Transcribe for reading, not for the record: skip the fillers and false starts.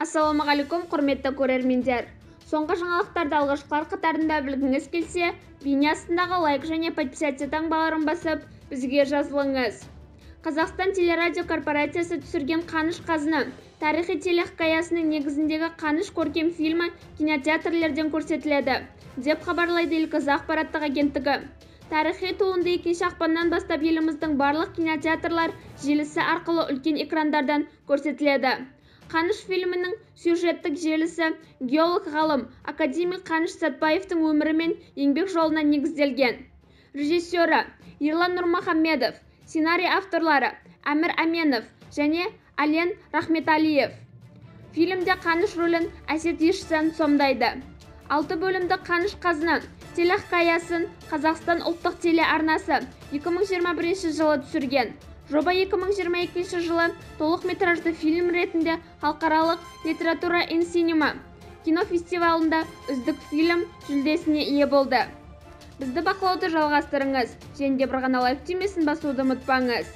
Ассалаумағалейкум, құрметті көрермендер! Соңғы жаңалықтарды алғашқылар қатарында білгіңіз келсе, бейне астындағы лайк және подписаться таңбаларын басып, бізге жазылыңыз. Қазақстан телерадио корпорациясы түсірген «Қаныш қазына» тарихи телехикаясының негізіндегі «Қаныш» көркем фильмі кинотеатрлерден көрсетіледі, деп хабарлайды Елқаза ақпараттық агенттігі. Тарихи туынды 2 ақпаннан бастап еліміздің барлық кинотеатрлар желісі арқылы үлкен экрандардан көрсетіледі. «Қаныш» фильмінің сюжеттік желісі геолог-ғалым, академик Қаныш Сәтбаевтың өмірі мен еңбек жолына негізделген. Режиссері Ерлан Нұрмұхамедов, сценарий авторлары Әмір Әменов және Ален Рахметалиев. Фильмде Қаныш рөлін Әсет Есжан сомдайды. 6 бөлімді «Қаныш қазына» телехикаясын Қазақстан ұлттық телеарнасы 2021 жылы түсірген. Жоба 2022 жылы толық метражды фильм ретінде халықаралық Литература ин Синема кинофестивалында үздік фильм жүлдесіне ие болды. Бізді бақылауды жалғастырыңыз және де бір ғана лайк түймесін басуды ұмытпаңыз.